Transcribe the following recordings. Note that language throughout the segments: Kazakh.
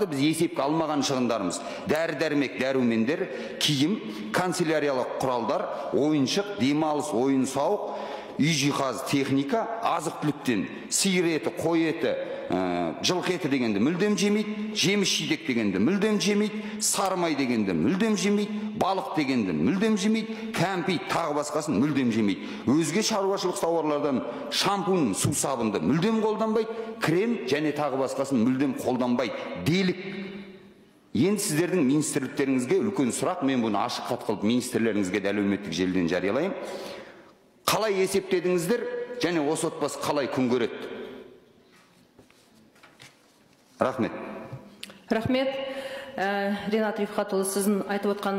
Біз есепке алмаған шығындарымыз: дәрі-дәрмек, дәрумендер, киім, канцеляриялық құралдар, ойыншық, демалыс, ойын-сауық, үй жиһаз, техника, азық-түліктен сиыр еті, қой еті, жылқы еті дегенді мүлдем жемейді, жеміс жидек дегенді мүлдем жемейді, сары май дегенді мүлдем жемейді, балық дегенді мүлдем жемейді, кәмпит тағы басқасын мүлдем жемейді. Өзге шаруашылық тауарлардан шампунь, су сабынды мүлдем қолданбайды, крем және тағы басқасын мүлдем қолданбайды. Делік. Енді сіздердің министрліктеріңізге үлкен сұрақ, мен бұны ашық хат қылып министрлеріңізге де әлеуметтік желіден жариялаймын. Қалай есептедіңіздер және осы отбасы қалай күн көреді? Рахмет. Рахмет. Ринат Рифхатұлы, сіздің айтып отқан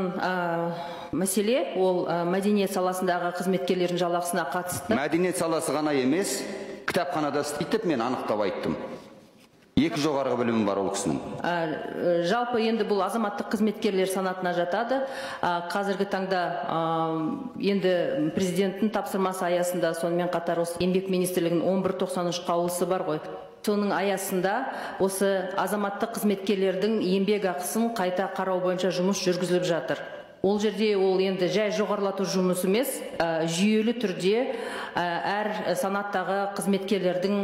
мәселе ол мәдениет саласындағы қызметкерлердің жалақысына қатысты. Мәдениет саласы ғана емес, кітапханада істейді деп мен анықтап айттым. Екі жоғарғы білімі бар ол кісінің. Жалпы енді бұл азаматтық қызметкерлер санатына жатады. Қазіргі таңда енді президенттің тапсырмасы аясында, сонымен қатар осы Еңбек министрлігінің 1193 қаулысы бар ғой. Соның аясында осы азаматтық қызметкерлердің еңбек ақысын қайта қарау бойынша жұмыс жүргізіліп жатыр. Ол жерде ол енді жай жоғарылату жұмысы емес, жүйелі түрде әр санаттағы қызметкерлердің.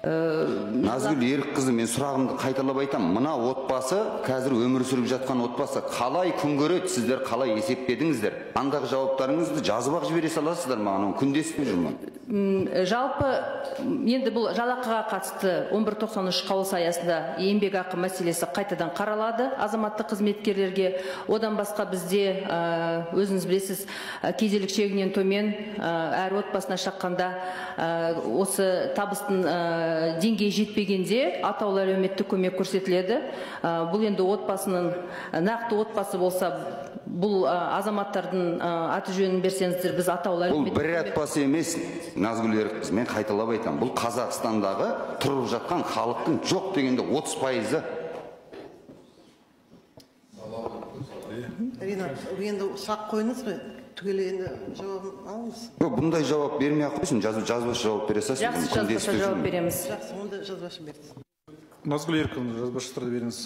Назгүл Ерікқызы, мен сұрағымды қайталап айтамын. Мына отбасы, қазір өмір сүріп жатқан отбасы қалай күн көреді, сіздер қалай есептедіңіздер? Андағы жауаптарыңызды жазып ақ жібере саласыздар маған, оны күндесіп жүрмін. Жалпы енді бұл жалақыға қатысты 1193 қаулысы аясында еңбек ақы мәселесі қайтадан қаралады азаматтық қызметкерлерге. Одан басқа бізде, өзіңіз білесіз, кедейлік шегінен төмен әр отбасына шаққанда осы табыстың деңгейі жетпегенде атаулы әлеуметтік көмек көрсетіледі. Бұл енді отбасының, нақты отбасы болса, бұл азаматтардың аты жөнін берсеңіздер, біз атаулы әлеуметтік. Бұл бір отбасы емес, Назгүл Ерікқызы, мен қайталап айтамын. Бұл Қазақстандағы тұрып жатқан халықтың жоқ дегенде 30%. Ринат, енді сұрақ қойыңыз ғой, түгел енді жауабын алыңыз. Жоқ, бұндай жауап бермей ақ қойсын, жазбаша жауап бере салсын. Жақсы, жазбаша жауап береміз. Жақсы, онда жазбаша беріңіз. Назгүл Ерікқызы, жазбаша түрде беріңіз.